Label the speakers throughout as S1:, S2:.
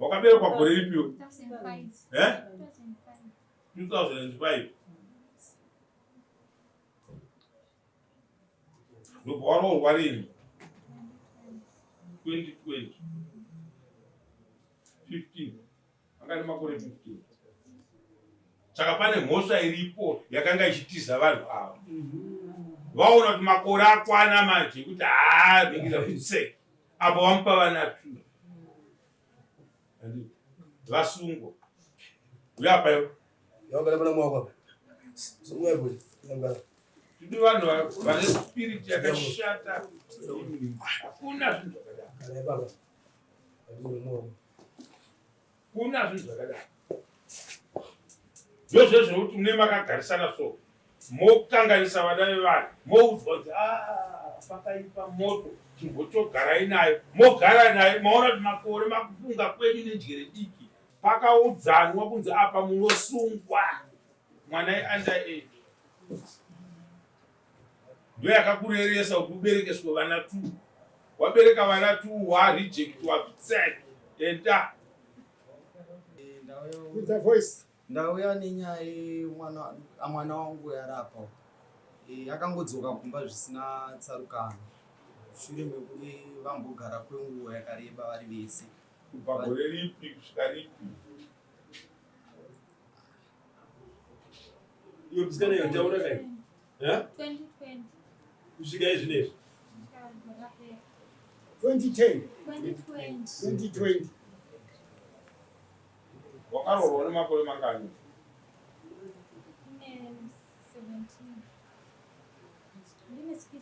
S1: Wakaberekwa gore ripiwo? Eh? 2005. Ndobva waroorwa rini? 2020. 15. Anga nemakore 15. Saka pane mhosva iripo yakanga ichitiza vanhu ava. Vaona kuti makore akwana manje kuti haa ringira kutsek. Apo vamupa vana two. Vasungwa. Uya apa iwe.
S2: Yawagara pana mwako apa. Sunguya ipo. Yawagara.
S1: Tidi vanhu vane spirit yakashata. Hakuna zvinhu zvakadaro.
S2: Gara ipapa. Padhuze nemwako.
S1: Kuna zvinhu zvakadaro. Ndozvo zvekuti mune makagarisana so mokanganisa vana vevanhu moudzwa kuti ah, pakaipa moto chimbotogarai nayo mogara nayo maona kuti makore makufunga kwenyu nenjere diki pakaudzanwa kunzi apa munosungwa mwana iunder age ndoyakakureresa kuti uberekeswe vana two wabereka vana two warejectwa tsek enda
S3: Ndauya nenyaya yemwana mwana wangu yarapa e, akangodzoka kumba zvisina tsarukano shure mekunge vambogara kwenguva yakareba vari vese.
S1: Kubva gore ripi kusvika ripi?
S2: Iwe musikana iyo taura kai? Eh?
S4: 2020.
S2: Kusvika izvinezvi.
S5: 2010.
S4: 2020.
S5: 2020.
S1: Wakaroorwa nemakore mangani?
S4: Ndine 17. Ndine 16.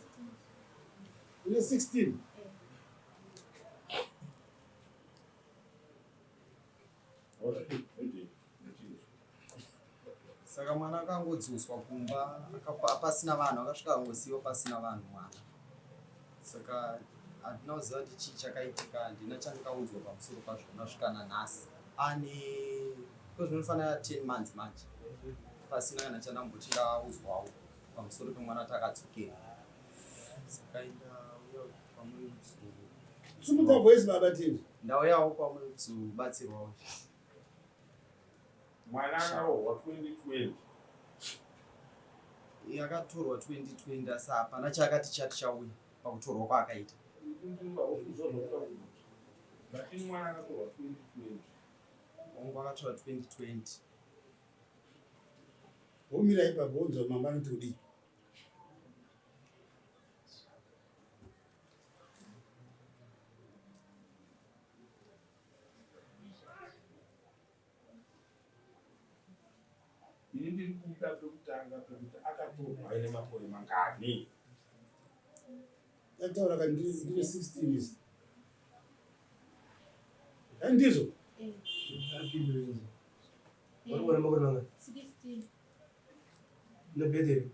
S5: Une 16.
S3: Saka mwana akangodzoswa kumba pasina vanhu, akasvika akangosiyiwa pasina vanhu mwana. Saka handina kuziva kuti chii chakaitika, handina chandakaudzwa pamusoro pazvona svika nanhasi. Ane kozvinofanira 10 months manje pasina kana chandamboti ndaudzwawo pamusoro pemwana takadzokera. Saka ndauya kwamuri
S5: Simudza voice baba Tim.
S3: Ndauyawo kwamuri kuzobatsirwawo.
S1: Mwana akarohwa 2020.
S3: Yakatorwa 2020 asi hapana chaakati chati chauya pakutorwa kwaakaita.
S1: But mwana akatorwa 2020.
S3: Wangu akatorwa 2020.
S5: Womira ipapo wonzwa mama anoti kudii.
S1: Ini ndiri kuda pekutanga pekuti akatorwa aine makore mangani?
S5: Ataura ka ndine 16 years. Ndizvo?
S2: Uri makore mangani?
S4: 16.
S2: Nebhedheri?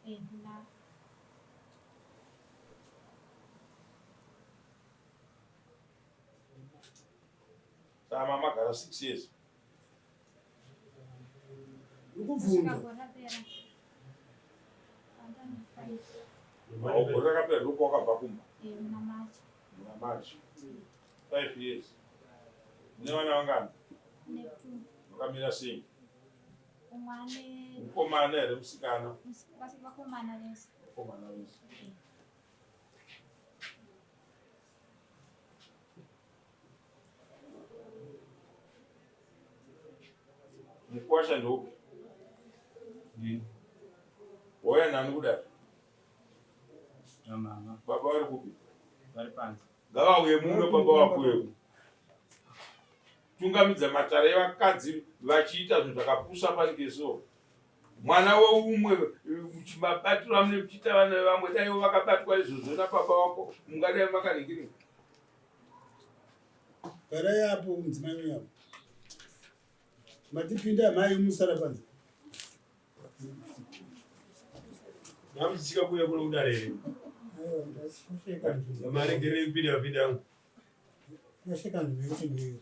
S4: Eh, ndinaro.
S1: Saka mamagara 6 years.
S5: Uri kubvunza.
S4: Gore rapera. Pandane 5.
S1: Gore rakapera ndokwakabva kumba.
S4: Eh, muna March.
S1: Muna March. 5 years. Mune vana vangani?
S4: Ne 2.
S1: Vakamira sei?
S4: Umwe ane
S1: Mukomana here musikana?
S4: Vakomana vese.
S1: Vakomana vese. Mukwasha ndoupi? Ndini. Wauya nani kudai?
S3: Mama.
S1: Baba vari kupi?
S3: Vari panze.
S1: Ngavauye muno baba vakuwepo. Tungamidza matare evakadzi vachiita zvinhu zvakapusa panike so. Mwana weumwe mabatiro amune muchiita vana vevamwe dai ivo vakabatwa izvozvo napapa wako mungadai makaningirira.
S5: Garai apo mudzimai wenyu apo. Matipinda mai musara panze.
S2: Mamuchitsika kuuya kuno kudare here? Maregerei kupinda vapinda angu.
S5: Ndaseka nekuti ndiyo.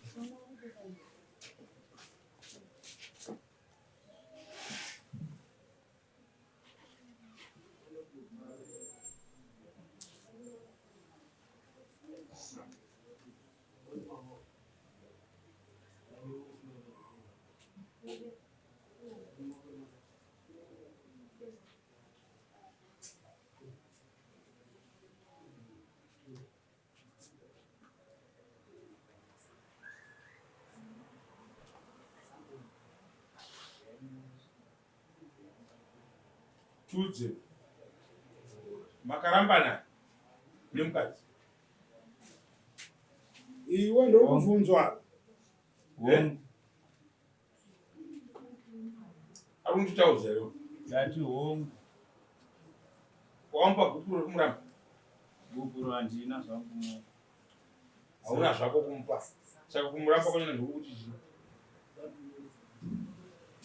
S1: Tudze makarambana nemukadzi
S5: iwe ndokubvunzwa
S1: eh? Ari kunditaudza here?
S6: Ndati hongu.
S1: Wakamupa gupuro rekumuramba?
S6: Gupuro handina zvangu kumupa.
S1: Hauna zvako kumupa. Saka kumuramba kwanyana ndikuti chii?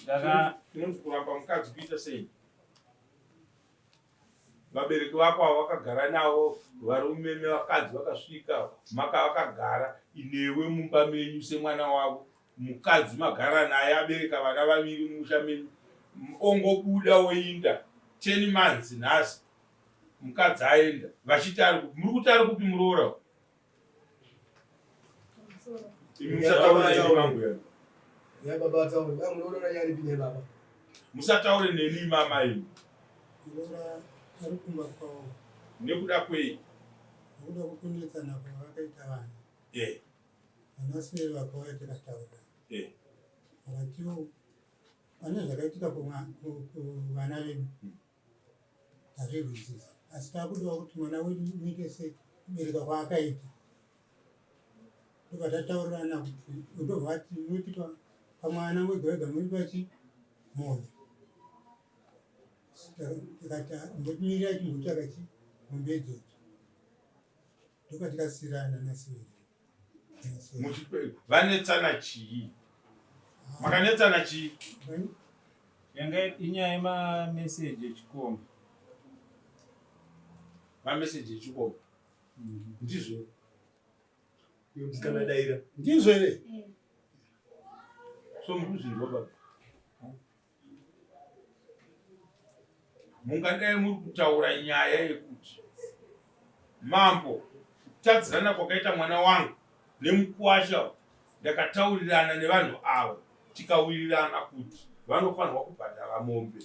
S6: Ndaka
S1: Chinonzi kuramba mukadzi kuita sei? Vabereki vako avo vakagara navo varume nevakadzi vakasvika maka vakagara inewe mumba menyu semwana wavo mukadzi magara naye abereka vana vaviri mumusha menyu ongobuda oinda 10 months nhasi mukadzi aenda vachiti ari kupi muri kuti ari kupi muroora imi musataura neni mangu
S2: ya baba tauri ba muroora yari pine baba
S1: musataure neni mama imi
S5: muroora ari kumba kwavo
S1: nekuda kwei
S5: nekuda kwekunetsana kwavakaita vana
S1: eh
S5: vana sei vakauya tikataura
S1: eh
S5: vakatiwo pane zvakaitika kuvana vedu tazvirwisisa asi takudawo kuti mwana wedu uite sekubereka kwaakaita ndobva tataurirana kuti ndobva vati munotipa pamwana wega wega munotipa chi mombe tikati mbotimirirai timbotsvaka chi mombe idzodzo ndopatikasirana nasiviri
S1: Vanetsana chii? Makanetsana chii?
S6: Yanga inyaya yemameseji echikomba.
S1: Mameseji echikomba. Ndizvo.
S2: Iwe musikana daira.
S5: Ndizvo here?
S4: Eh.
S1: So mukuzvinzwa baba. Mungadai muri kutaura nyaya yekuti mambo kutadzirana kwakaita mwana wangu nemukuwasha ndakataurirana nevanhu ava tikawirirana kuti vanofanirwa kubhadhara mombe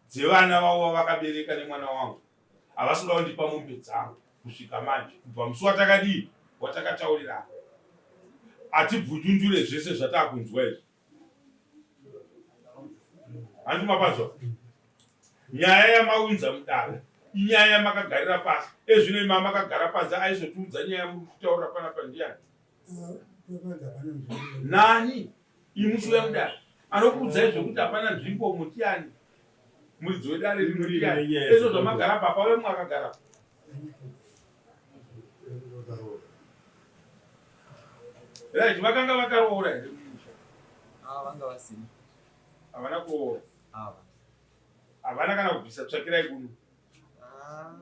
S1: dzevana vavo vavakabereka nemwana wangu havasi kuda kundipa mombe dzangu kusvika manje kubva musi watakadii watakataurirana hatibvunjunjure zvese zvatakunzwa izvi Hanti mapanzwa? Nyaya yamaunza mudare inyaya yamakagarira pasi. Ezvino imi makagara panze aizotiudza nyaya yamuri kutaura panapa ndiyani? Nani? Imi muchiuya mudare anokuudzai zvekuti hapana nzvimbo mutiani? Muridzi wedare rino ndiyani? Ezvo zvamagara papa vemwe akagara Right, vakanga vakaroora here mumusha?
S3: Ah, vanga vasina.
S1: Havana kuroora.
S3: Ava.
S1: Havana kana kubvisa tsvakirai kuno.
S3: Ah.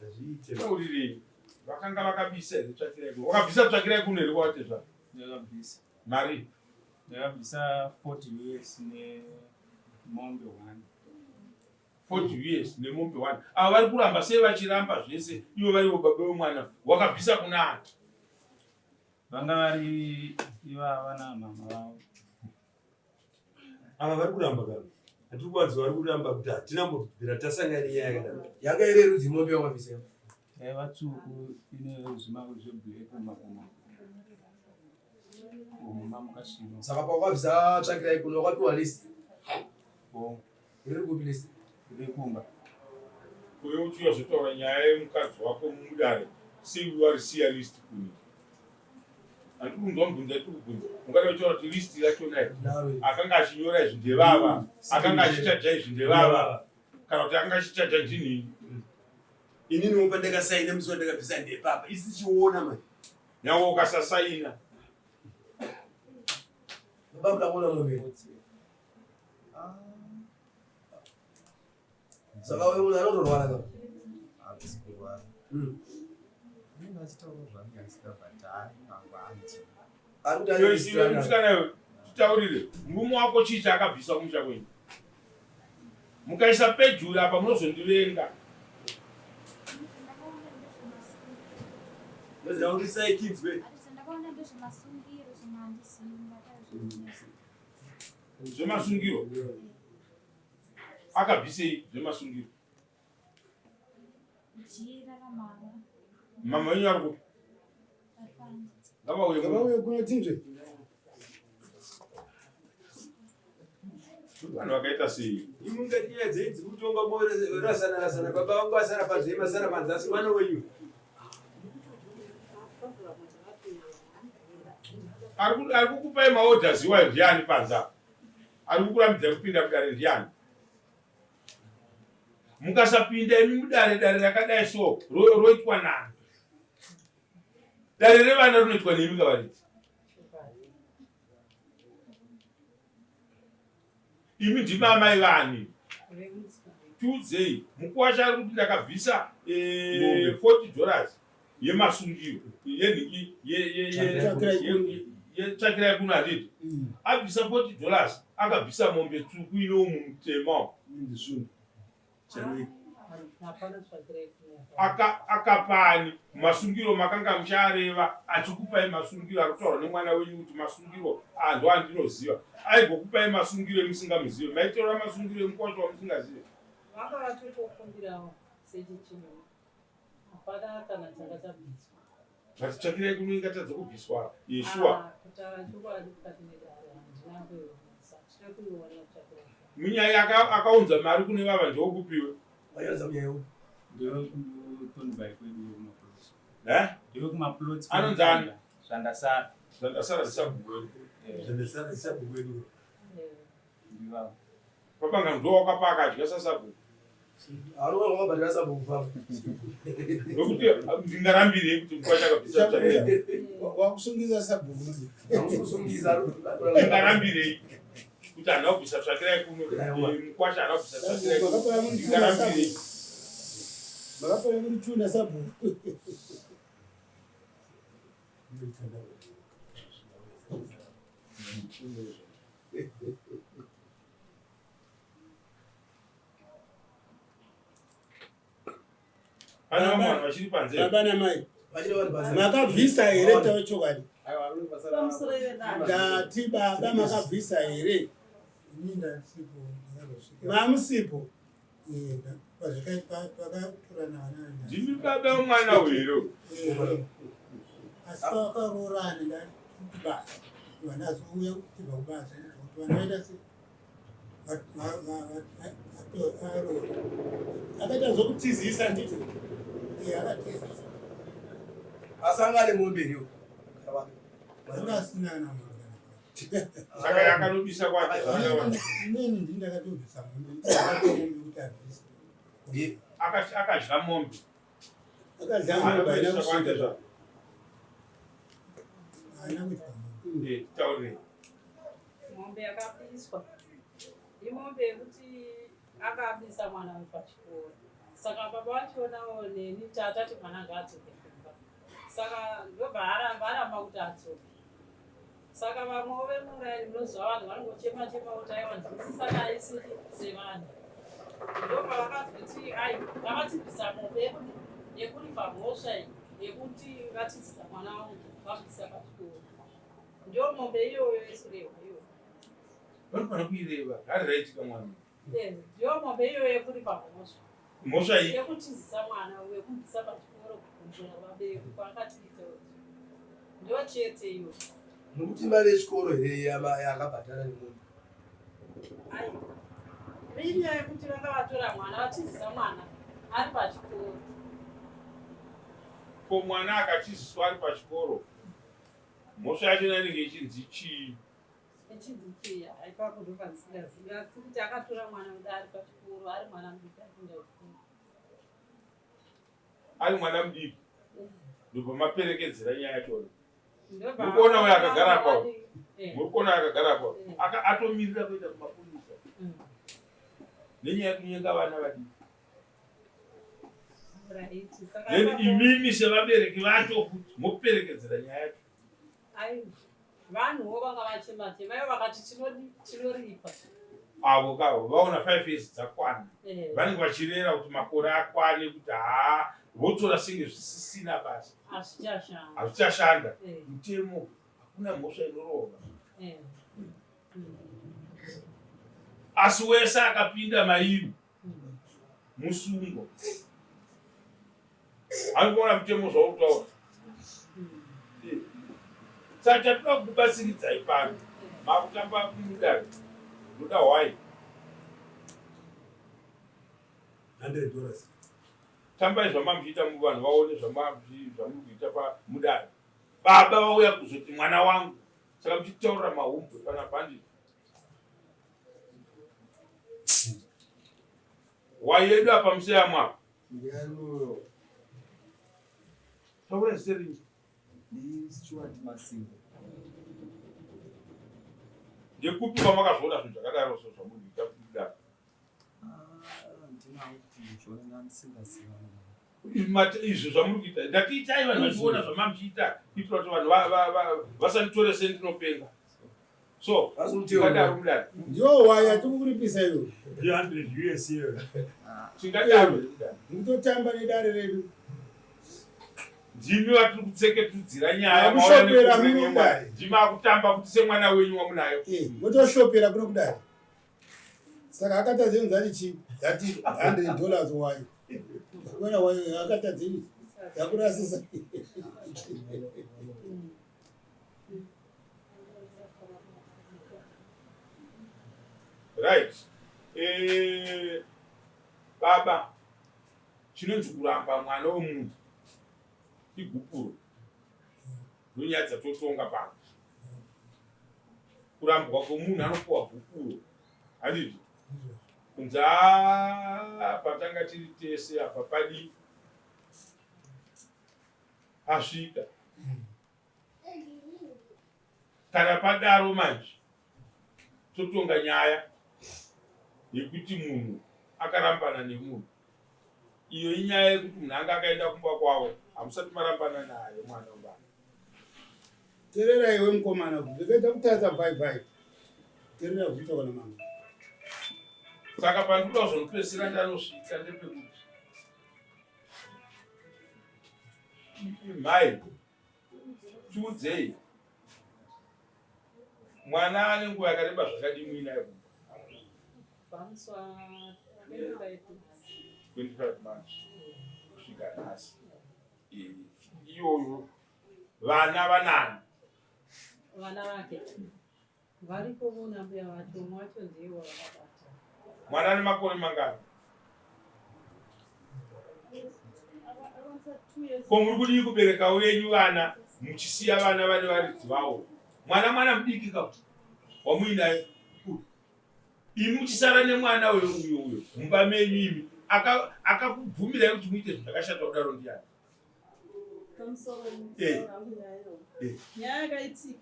S2: Hazviite.
S1: Taurirei. Vakanga vakabisa here tsvakirai kuno? Wakabvisa tsvakirai kuno here kwawatezvara?
S6: Ndakabvisa.
S1: Mari.
S6: Ndakabvisa 40 US nemombe 1.
S1: 40 us nemombe 1. Ava vari kuramba sei vachiramba zvese ivo varivo baba vemwana wakabvisa kuna ani?
S6: Vanga vari ivava namama vavo.
S2: Ava vari kuramba kana. Hatiri kuvanzwa vari kuramba kuti hatina mbobvira tasangana nenyaya yakadaro. Yanga iri rudzi mombe yakabvisa.
S6: Yaiva tsvuku ine zvimako zveblack mumakumbo.
S2: Saka pawakabvisa tsvakirai kuno wakapiwa list.
S6: Bongo.
S2: Riri kupi list?
S6: Riri kumba.
S1: Uye uchiuya zotaura nyaya yemukadzi wako mudare sei warisiya list kuni? Handiri kunzwa mubvunzo yatiri kubvunza. Ungada kutaura kuti list rachona iri akanga achinyora izvi ndevava, akanga achichaja izvi ndevava, kana kuti akanga achichaja ndinini.
S2: Ininiwo pandakasaina musi wandakabvisa ndepapa isi chiona manje.
S1: Nyangwe ukasasaina.
S2: Baba muda kuona mombe. Saka uyu munhu anotorwara ka?
S3: Hakusi kurwara. Anenge achitaura zvaanenge achida but hayi mangu anti.
S2: Ari kuti ane
S1: Iwe musikana iwe titaurire murume wako chii chaakabvisa kumusha kwenyu? Mukaisa pejuri apa munozondivenga.
S2: Taurisai tinzwe.
S4: Ndakaona ndezvemasungiro zvimwe handizivi ndakazviisa.
S1: Zvemasungiro akabvisei zvemasungiro?
S4: Jira ramama.
S1: Mama wenyu ari kupi?
S4: Vari panze.
S1: Ngavauye kuno.
S2: Ngavauye kuno tinzwe.
S1: Vanhu vakaita sei?
S2: Imi ungati nyaya dzenyu dziri kutonga morasana rasana baba vangu vasara panze masara panze asi mwana wenyu.
S1: Ari kukupai maorders iwayo ndiani panze apa? Ari kukurambidzai kupinda mudare ndiani? Mukasapinda imi mudare, dare rakadai so roitwa nani? Dare revana rinoitwa nemi kavaridzi. Imi ndimi amai vani? Tiudzei, mukuwasha ari kuti ndakabvisa 40 dollars yemasungiro yenhiki yetsvakirai kuno handiti? Abvisa 40 dollars akabvisa mombe tsvuku ine umu mutema umu. Akapani masungiro makanga muchareva achikupai masungiro ari kutaurwa nemwana wenyu kuti masungiro ando andinoziva aigokupai masungiro emusingamuzive maitaura masungiro emukwasha wamusingazive.
S7: Vanga vatotokumbirawo sechichimwe hapana kana changa chabviswa.
S1: But tsvakirai kuno ingatadza kubviswa yeshuwa.
S7: Ah, kutaura chokwadi mukati medare handina kuiona handina kuiona tsvakirai.
S1: Munyai akaunza mari kune vava ndewekupiwe.
S2: Vayanza munyai upi?
S6: Ndewekutonbai kwedu kumaplots.
S1: Eh?
S6: Ndewekuma-plots.
S1: Anonzi ani?
S6: Zvandasara.
S1: Zvandasara zisabhuku.
S2: Zvandasara zisabhuku wedu.
S6: Ndivavo.
S1: Papanga ndo wakapa akadya sasabhuku.
S2: Haruwa wakabhadhara sabhuku papa.
S1: Nokuti ndingarambirei kuti mukwasha akabvisa tsvakirai.
S5: Wakusungisa sabhuku manje.
S2: Hamukusungisa.
S1: Ndingarambirei kuti handina kubvisa tsvakirai kuno. Mukwasha handina kubvisa tsvakirai kuno. Ndingarambirei.
S5: Makapaya muri tuna sabhuku.
S1: Pane vamwe vanhu vachiri panze.
S5: Baba namai.
S2: Vachiri vanhu panze.
S5: Makabvisa here tawe chokwadi?
S7: Pamusoro vedare.
S5: Ndati baba makabvisa here? Ini ndasipo ndakazosvika. Mamusipo? Eh, pazvakatorana vana.
S1: Ndimi baba mwana uyu here?
S5: Eh, asi pavakaroorana ndati kubasa. Vana azouya kubva kubasa kuti vana vaita sei? Akaita zvokutizisa nditi? Akatizisa.
S2: Asangane mombe here?
S5: Anga asina kana mombe.
S1: Saka yakanobisa kwake.
S5: Inini ndini ndakatobvisa mombe. Ndakatobvisa mombe kuti abvise.
S1: Akadya mombe.
S5: Akadya mombe haina kusvika. Haina kudya mombe.
S1: Taurei.
S7: Mombe yakabiswa imombe yekuti akabisa mwana wepachikoro saka baba vachionawo neni tatati mwana ngaadzoke kumba saka ndobva aramba aramba kuti adzoke saka vamwewo vemuraini munoziva vanhu vanongochema chema kuti aiwa nzwisisana isiri sevanhu ndobva vakazoti ai ngavatibvisa mombe yekuripa mhosva iyi yekuti vatizisa mwana wangu vabvisa pachikoro ndio mombe iyoyo yesurehwa iyoyo
S1: Vanofanira kuireva. Hari raitika mwana.
S7: Ndiyo mombe iyoyo yekuripa mhosva.
S1: Mhosva iyi.
S7: Yekutizisa mwana wekubvisa pachikoro kukumbura vabereki kwaakatiita. Ndiyo chete iyo.
S2: Nokuti mari yechikoro here yakabhadhara nemombe?
S7: Ai. Inyaya yekuti vanga vatora mwana vatizisa mwana ari pachikoro.
S1: Ko mwana akatiziswa ari pachikoro mhosva yacho inenge ichinzi chii?
S7: Ichinzi chii? Ipapo ndopandisingazivi asi kuti akatora mwana muda ari pachikoro ari mwana mudiki apinda chikoro.
S1: Ari mwana mudiki ndobva maperekedzera nyaya yachona. Muri kuona uyo akagara apa uyu? Muri kuona uyo akagara apa uyu? Atomirira kuenda kumapurisa nenyaya yekunyenga vana vadiki. Then imimi sevabereki vacho futi moperekedzera nyaya yacho.
S7: Vanhuwo vanga vachema chema ivo vakati tinoripa.
S1: Avo kavo vaona 5 years dzakwana vanenge vachirera kuti makore akwane kuti haa Votora senge zvisisina basa. Hazvichashanda. Eh. Mutemo hakuna mhosva inorova. Eh. Asi wese akapinda mairi musungo. Ari kuona mutemo zvautaura. Eh. Saka chatinoda kukubatsiridzai pano makutamba mudare ndoda hwai
S2: 100 dollars.
S1: Tambai zvamamuchiita muvanhu vaone zvamuri kuita pamudare. Baba vauya kuzoti mwana wangu saka muchitaurira mahumbwe pana bhanditi. Hwai yedu apa museyamwa apa.
S3: Ndiani
S1: Taura zita renyu.
S3: Ndi Stuart Masingo.
S1: Ndekupi kwamakazviona zvinhu zvakadaro so zvamuri kuita kudaro?
S3: Ah, ndina kuti ndizviona ndisingazivani.
S1: Izvi zvamuri kuita ndati itai vanhu vachiona zvamamuchiita kuitira kuti vanhu vasanditore sendinopenga. So, tingadaro mudare.
S5: Ndiyo waya tikukuripisa iwe.
S2: 300 US iyo.
S1: Tingadaro mudare.
S5: Mukutotamba nedare redu.
S1: Ndimi vatiri kutseketudzira nyaya
S5: Makushopera muno kudare.
S1: Ndimi akutamba kuti semwana wenyu wamunayo.
S5: Eh, motoshopera kuno kudare. Saka akatadza inzi ati chii? Yati 100 dollars wayo. Wena wayo akatadza inzi. Yakurasisa.
S1: Right. Eh, baba chinonzi kuramba mwana wemunhu igupuro ndonyaya dzatotonga pano kurambwa kwemunhu anopuwa gupuro handiti kunzi patanga tiri tese apa padii pasvika kana padaro manje totonga nyaya yekuti munhu akarambana nemunhu iyo inyaya yekuti munhu anga akaenda kumba kwavo hamusati marambana naye mwana wevanhu
S5: terera iwe mukomana ndikaita kutadza bye bye terera kuita kana mama
S1: saka pandikuda kuzonopedzisira ndanosvika ndepekuti Mhai, tiudzei mwana ane nguva yakareba zvakadii muinaye kumba? 25 months kusvika nhasi. Iyoyo vana vanani?
S7: Vana vake Variko vona mbuya vacho umwe wacho ndiye wavakabata.
S1: Mwana ane makore mangani? Ko muri kudii kubereka wenyu vana muchisiya vana vane varidzi vawo? Mwana mwana mudiki ka wamuinaye imi muchisara nemwana uyo uyo uyo mumba menyu imi akakubvumirai kuti muite zvinhu zvakashata kudaro ndiyani?
S8: Eh. Eh. Nyaya yakaitika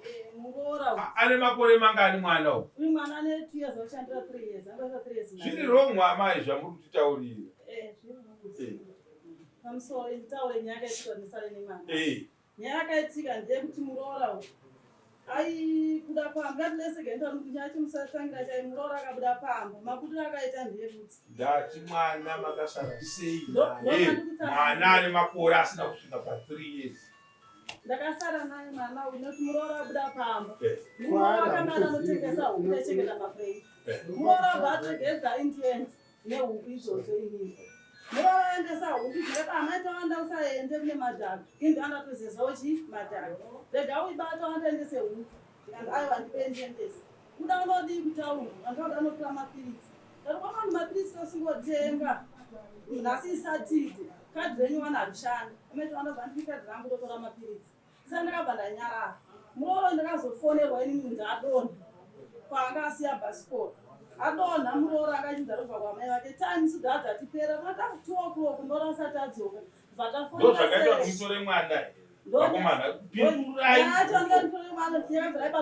S8: Eh,
S1: ane makore mangani mwana
S8: uyu? Uyu mwana ane 2 years oshandira 3 years, anoita 3 years.
S1: Zviri wrong amai zvamuri kutitaurira.
S8: Eh, zviri wrong. Eh. Pamusoro nditaure nyaya yakaitika ndisare nemwana. Eh. Nyaya yakaitika ndeyekuti muroora uyu aibuda pamba ngatilesege nditaura kuti nyaya chimusatangira chai muroora akabuda pamba mabudiro akaita ndeyekuti
S1: ndati mwana makasara sei naye mwana ane makore asina kusvika pa 3 years
S8: Ndakasara naye mwana uyu nekuti muroora abuda pamba. Eh. Muroora akanga anotengesa huku ndaichengeta mafrei. Eh. Muroora abva ategedza Indians nehuku izvozvo inini. Muroora aendesa huku ndikati amai tawanda usaende kune madhaka. Ini ndandatozezawo chi madhaka. Rega uibata wandaendese huku. Ndikanzi aiwa ndipe ndiendese. Kuda unodii kutaura? Vanhu vanoda unotora mapiritsi. Ndakupa vanhu mapiritsi tosingotenga. Nhasi isatide. Kadhi renyu wana harishandi. Amai vanobva ndipi kadhi rangu ndotora mapiritsi. Saka ndakabva ndanyarara. Muroora ndakazofonerwa ini munzi adonha. Kwaanga asiya bhasikoro. Adonha muroora akachinza robva kwamai vake. Time isu dzadzatipera. Vata 2 o'clock muroora asati adzoka.
S1: Ndozvakaita kuti mutore mwana here? Vakomana, pindurai.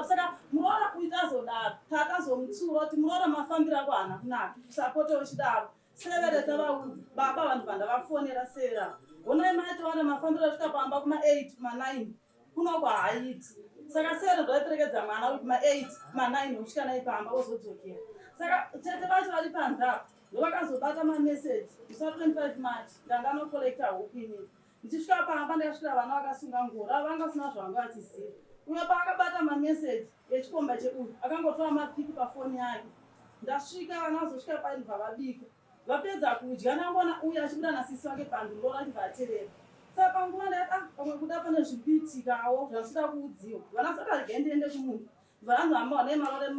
S8: Saka muroora kuita azodaro takazomutsiura kuti muroora mafambiro ako haana kunaka usapote uchidaro severe tavaudza baba vanhu vandavafonera severe ava honai mai towana mafambiro asvika pamba kuma 8 kuma 9 kunoko haaiti saka severe zvaiperekedza mwana uyu kuma 8 kuma 9 osvika naye pamba ozodzokera saka tete vacho vari panze apa. Ndovakazobata mameseji musi wa 25 March ndandanokolekta huku inini. Ndichisvika pamba ndakasvikira vana vakasunga ngoro avo vanga vasina zvavanga vachiziva. Uyo paakabata mameseji echikomba cheuyu akangotora mapiki pafoni yake. Ndasvika vana vazosvika painobva vabika. Vapedza kudya ndangoona uyu achibuda nasisi vake panze muroora achibva atevera. Saka panguva ndakati ah pamwe kuda pane zviri kuitikawo zvandisida kuudziwa. Vana saka regai ndiende kumunda. Ndibva ndanzi hama wanai marora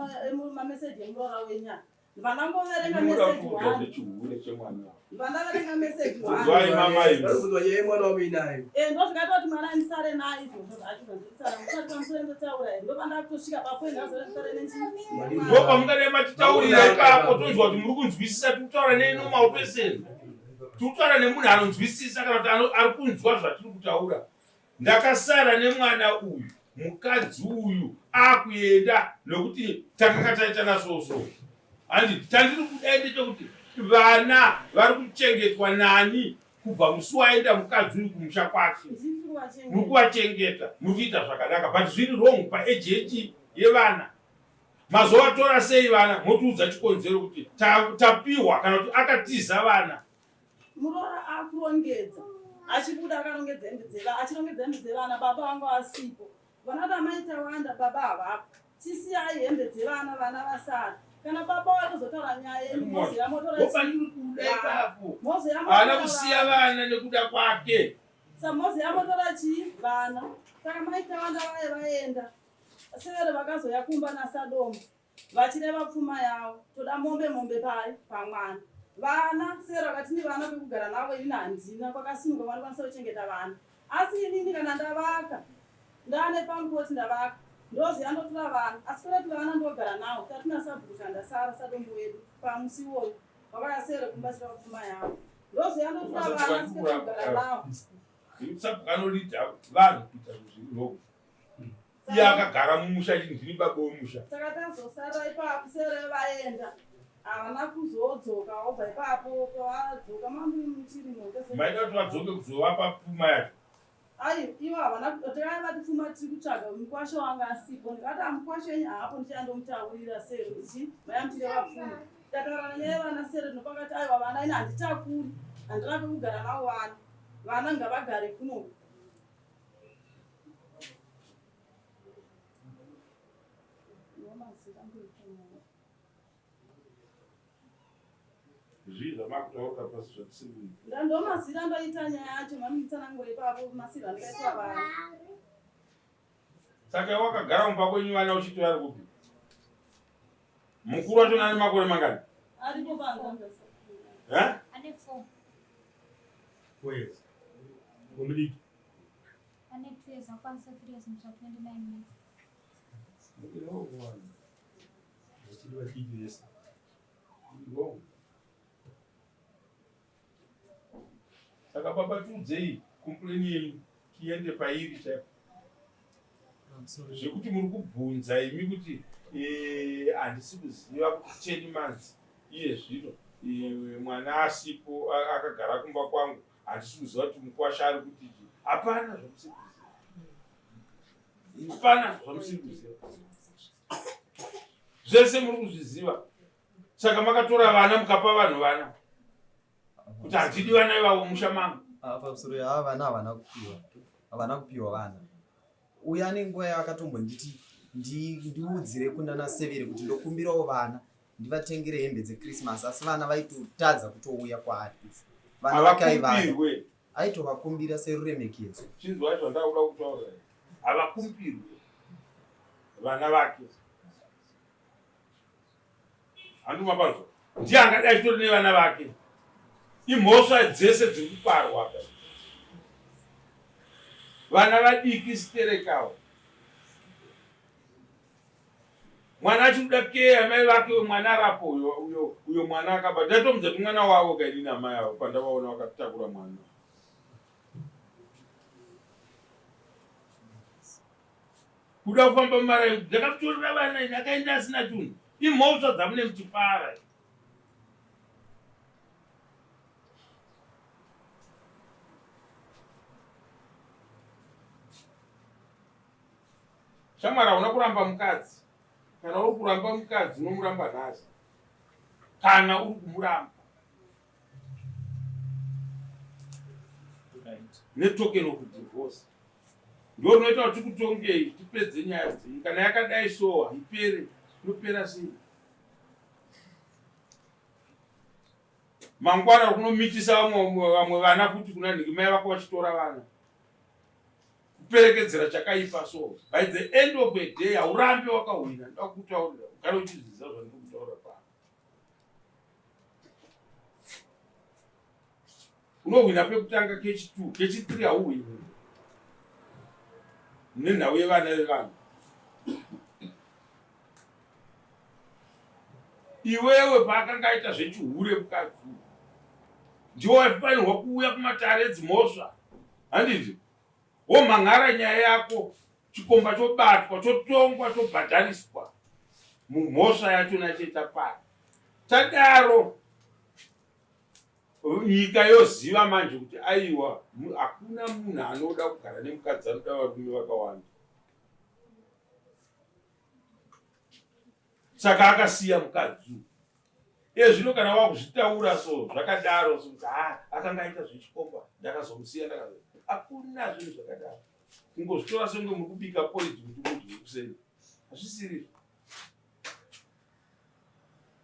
S8: mameseji emuroora wenyu aya. Ndibva ndangoverenga meseji one. Ndibva ndaverenga meseji one.
S2: Mwana wamuinayo.
S8: Eh ndozvikaita kuti mwana ndisare naye izvozvo zvacho zvandisara. Musati pamusoro ndotaura here. Ndopandakutosvika papoint ndazora ndisare nenchi.
S1: Ndopamungadai matitaurira ipapo tonzwa kuti muri kunzwisisa tiri kutaura nenormal person. Tiri kutaura nemunhu anonzwisisa kana kuti ari kunzwa zvatiri kutaura. Ndakasara nemwana uyu mukadzi uyu akuenda nokuti takanga taitana so so. Handi chandiri kuda ndechekuti vana vari kuchengetwa nani kubva musi waenda mukadzi uyu kumusha kwake. Muri kuvachengeta, muri kuita zvakanaka but zviri wrong paeji yechi yevana. Mazovatora sei vana motiudza chikonzero kuti tapiwa kana kuti akatiza vana.
S8: Muroora akurongedza achibuda akarongedza hembe dzevana achirongedza hembe dzevana baba vanga vasipo. Vana tamai tawanda baba havapo. Chisiyai hembe dzevana vana vasara. Kana baba vatozotaura nyaya yenyu mozoya motora
S1: Mozoya haana kusiya vana nekuda kwake.
S8: Sa mozoya motora chii vana. Saka mai tawanda vaye vaenda. Severe vakazoya kumba naSadombo vachireva pfuma yavo. Toda mombe mombe pai pamwana. Vana Severe vakati ni vana kwekugara navo inini handina kwakasimuka vanokwanisa kuchengeta vana. Asi inini kana ndavaka ndane pamukoti ndavaka ndoziva ndotora vana asi kwete kuti vana ndogara navo tatina sabhuku chandasara sadombo wedu pamusi iwoyo vakauya Severe kumba chireva pfuma yavo. Ndoziva ndotora vana asi kwete kugara navo.
S1: Sabhuku anolidha vanhu kuita zviri wrong. Iye akagara mumusha achiti ndini baba wemusha.
S8: Saka tazosara ipapo sere vaenda havana kuzodzoka wobva ipapo pavadzoka mambo muchirimo.
S1: Maida kuti vadzoke kuzovapa pfuma yacho.
S8: Ayi ivo havana takavati pfuma tiri kutsvaga mukwasha wanga asipo ndikati amukwasha wenyu haapo ndichandomutaurira sere kuti maya muchireva pfuma. Tataura nenyaya yevana sere ndopakati aiwa vana ini handitakuri handina kwekugara navo vana vana ngavagare kuno.
S1: Zvii zvamakutaura pasi zvatisiri
S8: kuita? Ndomazira ndoita nyaya yacho mamutsanangura ipapo masiro andikaitwa vana.
S1: Saka wakagara mumba kwenyu vana uchiti vari kupi? Mukuru wacho nani makore mangani?
S8: Aripo panza.
S1: Eh?
S4: Ane 4.
S2: 4 years. Womudiki.
S4: Ane 2 years akwanisa 3 years musa 29 May.
S2: Vachiri vadiki vese.
S1: Saka baba tiudzei complain yenyu tiende pairi chaipo. Zvekuti muri kubvunza imi kuti eh, handisi kuziva kuti 10 months iye zvino eh, mwana asipo akagara kumba kwangu handisi kuziva kuti mukwasha ari kuti chii. Hapana zvamusiri kuziva. Hapana zvamusiri kuziva. Zvese muri kuzviziva. Saka makatora vana mukapa vanhu vana kuti handidi vana ivavo musha mangu.
S3: Ah, pamusoro ava vana havana kupiwa, havana kupiwa vana. Uyo ane nguva yaakatombonditi ndiudzire kunana Severe kuti ndokumbirawo vana ndivatengere hembe dzechristmas, asi vana vaitotadza kutouya kwaari. Vana vake aivada, aitovakumbira seruremekedzo.
S1: Chinzwai zvandakuda kutaura, havakumbirwe vana vake. Handuma pazvo ndiye angadai achitori nevana vake. Imhosva dzese dziri kuparwa apa. Vana vadiki sterekawo. Mwana achikuda keya mai vake uyo mwana arapo uyo uyo uyo mwana akaba. Ndatomudza kuti mwana wavo kainini amai avo pandavaona vakatakura mwana. Kuda kufamba mumaraini ndakamutorera vana ini akaenda asina chinhu. Imhosva dzamune muchipara. Shamwari hauna kuramba mukadzi. Kana uri kuramba mukadzi unomuramba nhasi. Kana uri kumuramba. Netoken of divorce ndo rinoita kuti tikutongei tipedze nyaya dzenyu. Kana yakadai so haipere, inopera sei? Mangwana kunomitisa vamwe vana kuti kuna nhingi mai vako vachitora vana kuperekedzera chakaipa. So by the end of a day haurambi wakahwina. Ndoda kukutaurira ugare uchizviziva zvandiri kutaura pano. Unohwina pekutanga, kechi2, kechi3 hauhwini nenhau yevana vevanhu. Iwewe paakanga aita zvechihure mukadzi ndiwo waifanirwa kuuya kumatare edzimhosva, handiti? Womhan'ara nyaya yako, chikomba chobatwa, chotongwa, chobhadhariswa mumhosva yachona chetapara. Tadaro nyika yoziva manje kuti aiwa, hakuna munhu anoda kugara nemukadzi anoda varume vakawanda. Saka akasiya mukadzi uyu. Iye zvino kana wakuzvitaura so zvakadaro so kuti ha akanga aita zvechikomba, ndakazomusiya, ndakazo, hakuna zvinhu zvakadaro. Kungozvitora senge muri kubika porridge kuti mudye kuseni, hazvisiri.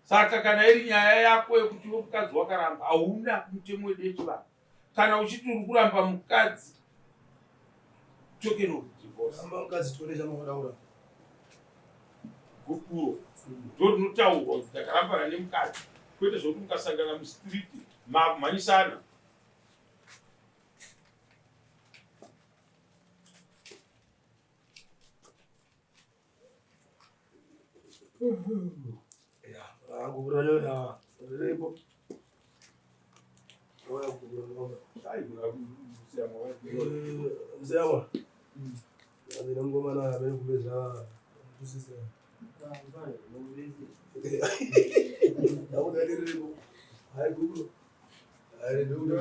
S1: Saka kana iri nyaya yako yekuti iwe mukadzi wakaramba, hauna mutemo wedu yechivanhu. Kana uchiti uri kuramba mukadzi, token of divorce.
S2: Ramba mukadzi, tione chamunodaura.
S1: Gupuro ndo rinotaurwa kuti ndakarambana nemukadzi, kwete zvokuti mukasangana mustreet makumhanyisana.
S2: Gupuro racho riripo. Mzee Azina mukomana amene kupeza kusisa. Ndakuda riripo. Hai gupuro. Hai ndokuda.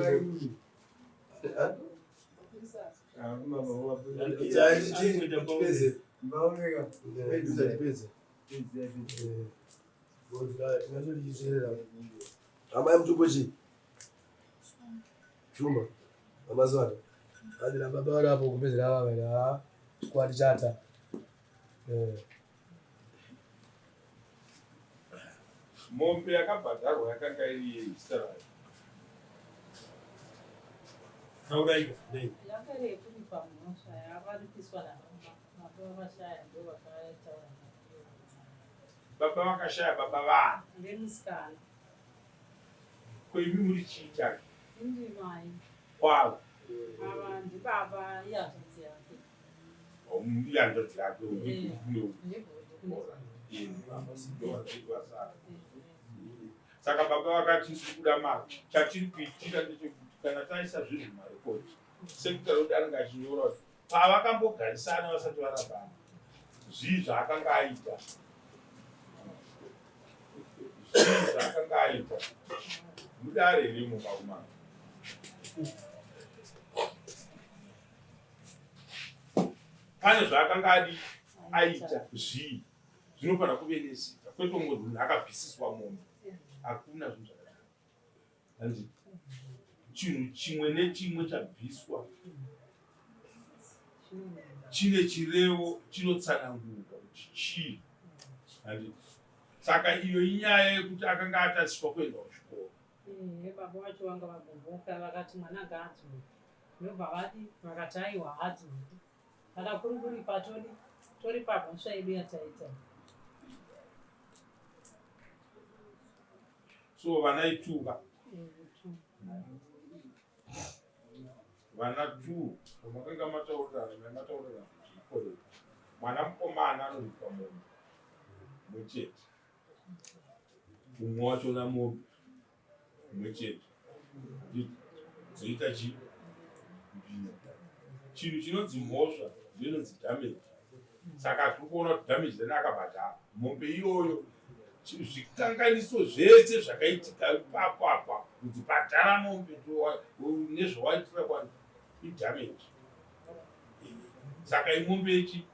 S2: Tipedze. Tipedze. Amai mutupo chii? Chuma. Amazwana. Adira baba vari apo kupedzera vava ha chikwadi chata. Eh.
S1: Mombe yakabhadharwa yakanga iri yei, zita rayo?
S2: Taurai nei?
S7: Yanga iri yekuripa mhosva yavaripiswa nababa vakashaya, ndo vakataura.
S1: Baba vakashaya, baba vanhu?
S7: Ndemusikana.
S1: Ko imi muri chii chake?
S7: Ndimai.
S1: Kwavo?
S7: Ava ndibaba, ihanzvadzi yake.
S1: Ihanzvadzi yake?
S7: Ndibhuti.
S1: Saka baba vakati tiri kuda mari. Chatiri kuitira ndechekuti kana taisa zvinhu mumarekodi, sekutaura kuti anenge achinyora kuti pavakambogarisana vasati varambana, zvii zvaakanga aita, zvii zvaakanga aita mudare here mumakumana. Pane zvaakanga adi aita, zvii zvinofanira kuve nezita, kwete umwe munhu akabvisiswa mombe. Hakuna zvinhu zvakadaro, handiti? Chinhu chimwe nechimwe chabviswa chine chirevo chinotsanangurwa kuti chii, handiti? Saka iyo inyaya yekuti akanga atariswa kuenda kuchikoro.
S7: Baba vacho vanga vagumbuka, vakati mwana ngaadzoke. Ndobva vadi vakati aiwa, haadzoki. Kana kuri kuripa, todi toripa mhosva yedu yataita.
S1: So vana ituka vana two pamakanga mataurirana, mai mataurirana kuti ikorera mwana mukomana anoripa mombe mumwe chete, umwe wachona mombe mumwe chete, handiti? Dzoita chi mbiri. Chinhu chinonzi mhosva ndinonzi damage. Saka tiri kuona kuti damage dani akabhadhara mombe iyoyo. Zvikanganiso zvese zvakaitika ipapo apa kuti bhadhara mombe nezvawaitira kwani idamage. Saka imombe yechi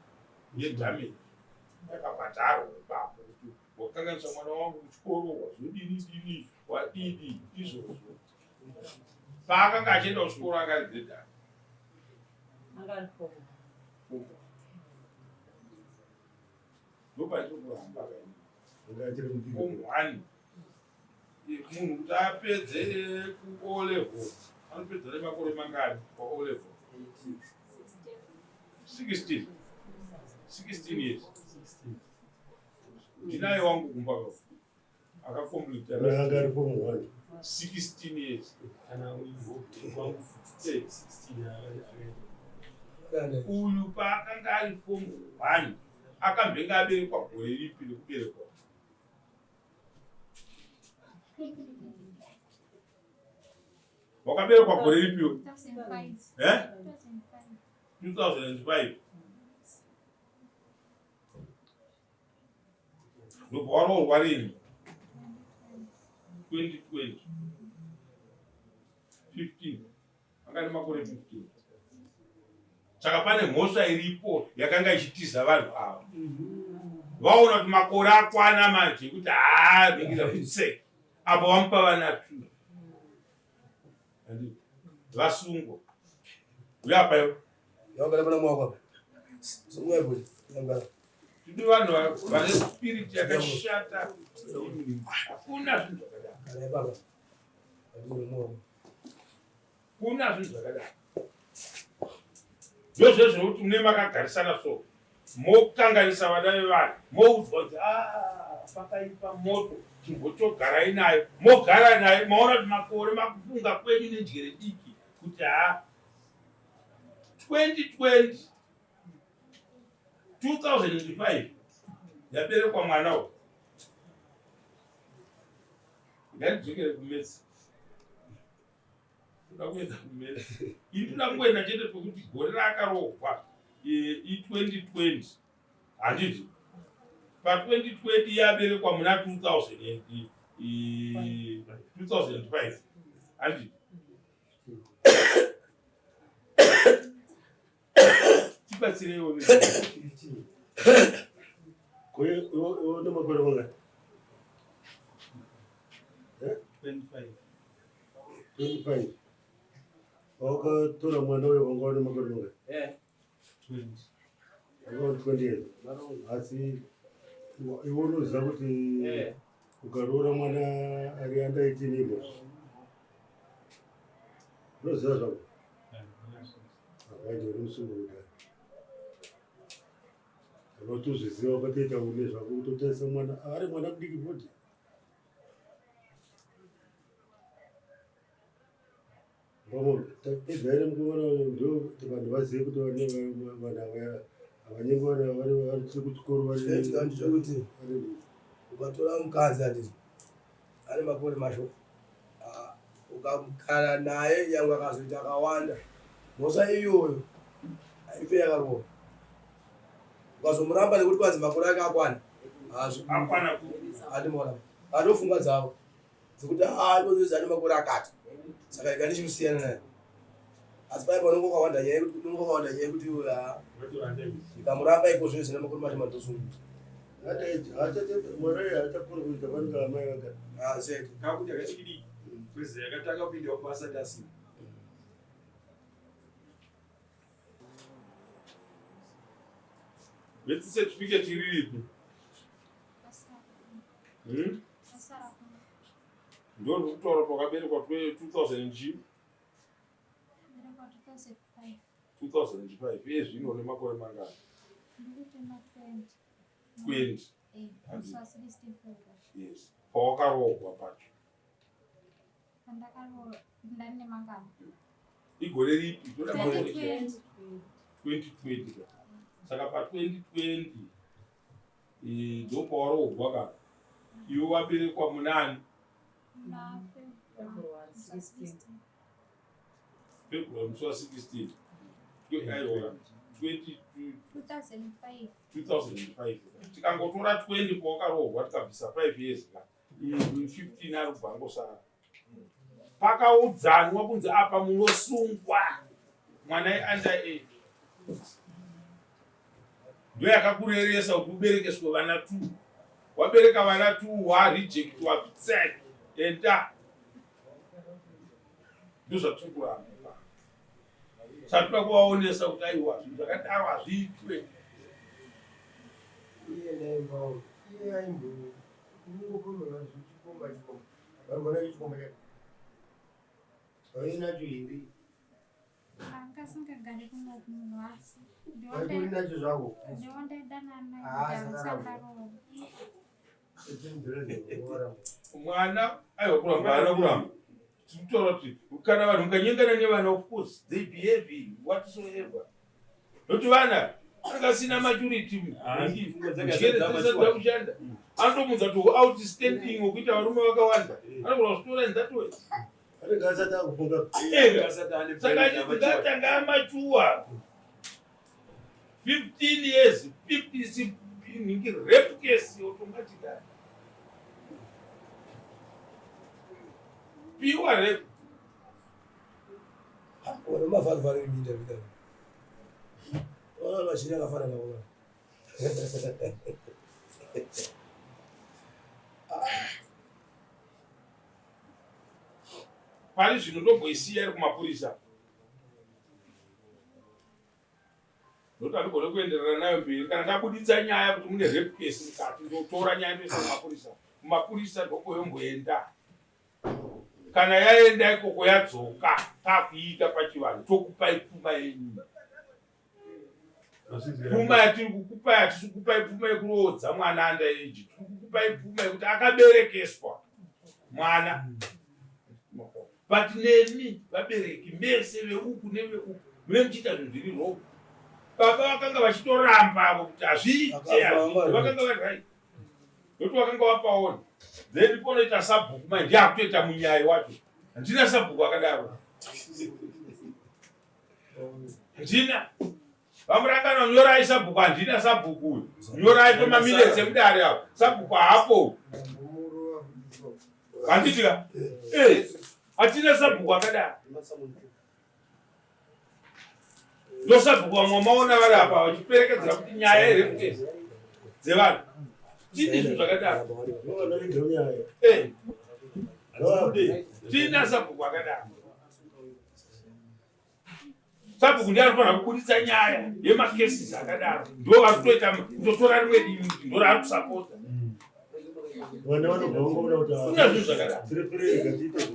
S1: yedamage yakabhadharwa ipapo kuti wakanganisa mwana wangu kuchikoro, wazodini dini, wadidi izvozvo. Paakanga achienda kuchikoro anga ari grade ani?
S7: Anga ari form.
S1: Ndopandiri kuramba form one. Munhu kuti apedze ku O level anopedza nemakore mangani pa O level? 16. 16 years. Ndinaye wangu kumba akakomplita
S9: anga ari form 1
S1: 16 years.
S2: Kana uyu wangu 16
S1: uyu paakanga ari form 1 akambenge aberekwa gore ripi rekuberekwa? Wakaberekwa gore ripi?
S4: 2005.
S1: Eh?
S4: 2005.
S1: 2005. Ndobva waroorwa rini? 2020. 15. Anga ane makore 15. Saka pane mhosva iripo yakanga ichitiza vanhu ava. Vaona kuti makore akwana manje ekuti haa ringira kutsek. Apo vamupa vana two. Vasungwa. Uya apa iwe. Tidi vanhu vane spirit yakashata. Hakuna zvinhu zvakadaro. Kuna zvinhu zvakadaro. Ndozvo zvekuti mune makagarisana so mokanganisa vana vevanhu moudzwa kuti ah, pakaipa moto chimbotogarai nayo mogara nayo maona kuti makore makufunga kwenyu nenjere diki kuti ha 2020 2005 yaberekwa mwana uyu ngatidzokere kumesi toda kuenda kumesi ini toda kungoenda chete pekuti gore raakarohwa i2020 handiti pa2020 yaberekwa muna 2005 handiti tibatsireiwo
S9: une makore mangani?
S6: 25.
S9: 25. Wakatora mwana uyo wanga une makore mangani?
S6: 20.
S9: Wanga une 20 years. Asi iwe unoziva kuti ukaroora mwana ari under 18 imwe unoziva zvako akaita uri musungo kudai kana utozviziva wakatoita une zvako utotarisa mwana ari mwana mudiki futi Tapedza here mukomana uyu ndo kuti vanhu vazive kuti vane vanhu ava havanyengi vana vari vari kuchikoro vari
S2: Chinoitika ndechekuti ukatora mukadzi handizvo ane makore mashoma ah, ukagara naye nyangwe akazoita akawanda mhosva iyoyo haife yakarohwa ukazomuramba nekuti kwanzi makore ake akwana
S1: Akwana
S2: andimona andofungwa dzavo dzekuti haa ikozozi ane makore akati saka ika ndichimusiyana naye asi paye panonge wakawanda nyaya yekuti unonge wakawanda nyaya yekuti iwe haa ndikamuramba iko zvino zvine makore mashoma ndosunga
S9: mwana uyu haachakoni kuita fanika amai vagara
S2: haa zete
S6: Kakuti akadikidiki. Kwezi yakatanga kupinda kubasa ndasina.
S1: Birth certificate iri ripi? Hmm? Ndo ndikutaura pakaberekwa 2000 G 2005 iye zvino une makore mangani? 20. Yes. Pawakaroorwa pacho. Igore ripi? Toda makore 2020. Saka pa 2020 ndopawaroorwa ka iwe waberekwa munani?
S7: February 16.
S1: February musi wa 16 aiwa 20 2005 tikangotora 20 pawakaroorwa tikabvisa 5 years ka 15 ari kubva angosara pakaudzanwa kunzi apa munosungwa mwana under age ndo yakakureresa kuti uberekeswe vana two wabereka vana two warejectwa tsek enda. Ndozvatiri kuramba. Saka toda kuvaonesa kuti aiwa zvinhu zvakadaro hazviitwe.
S2: Iye ndaimbawo. Iye aimbo kungopomerwa zvichikomba chikomba. Varikuona chikomba chake. Vainacho here?
S4: Anga asingagari kuno munhu asi.
S2: Vatori nacho zvako.
S4: Ndiwandaidanana
S2: Ah,
S4: naye
S2: saka
S4: kuti
S1: Mwana aiwa kuramba haana kuramba. Tiri kutaura kuti kana vanhu mukanyengana nevana of course they behave whatsoever. Nokuti vana anenge asina maturity njere dzisati dzakushanda. Anotomunza kuti outstanding wekuita varume vakawanda. Anogona kuzvitora in that way.
S9: Anenge asati akufunga.
S1: Saka achiti ngatanga amachuwa 15 years 50 ningi rape case automatically. Pure rape.
S2: Ona mavharivhari eminda vida. Ona machiri akafanana ona.
S1: Pari zvino ndomboisiya iri kumapurisa. Ndokuti handigone kuenderera nayo mberi kana ndabuditsa nyaya kuti mune rape case mukati ndotora nyaya ndoisa kumapurisa. Kumapurisa ndokoyomboenda. Kana yaenda ikoko yadzoka takuiita pachivanhu tokupai pfuma yenyu. Pfuma yatiri kukupai hatisi kukupai pfuma yekuroodza mwana under age. Tiri kukupai pfuma yekuti akaberekeswa mwana. But nemi vabereki mese veuku neveuku mune muchiita zvinhu zviri wrong. Baba vakanga vachitoramba avo kuti hazviite, hazviite. Vakanga vari right. Nokuti vakanga vapaona. Then ponoita sabhuku manje ndiye akutoita munyayi wacho. Handina sabhuku akadaro. Handina. VaMurangano nyorai sabhuku, handina sabhuku uyu. Nyorai pemaminutes emudare apo. Sabhuku haapo. Handiti ka? Eh, hatina sabhuku akadaro. Ndosabhuku vamwe maona vari apa vachiperekedzera kuti nyaya here kuti dzevanhu. Tini zvinhu zvakadaro. Eh. Tina sabhuku akadaro. Sabhuku ndiye anofanira kubuditsa nyaya yemacases akadaro. Ndo vari kutoita kutotora rimwe divi kuti ndo raari kusapota.
S9: Vana vanobva vangoona kuti
S1: Kuna zvinhu zvakadaro.
S9: tiri free ngatiite.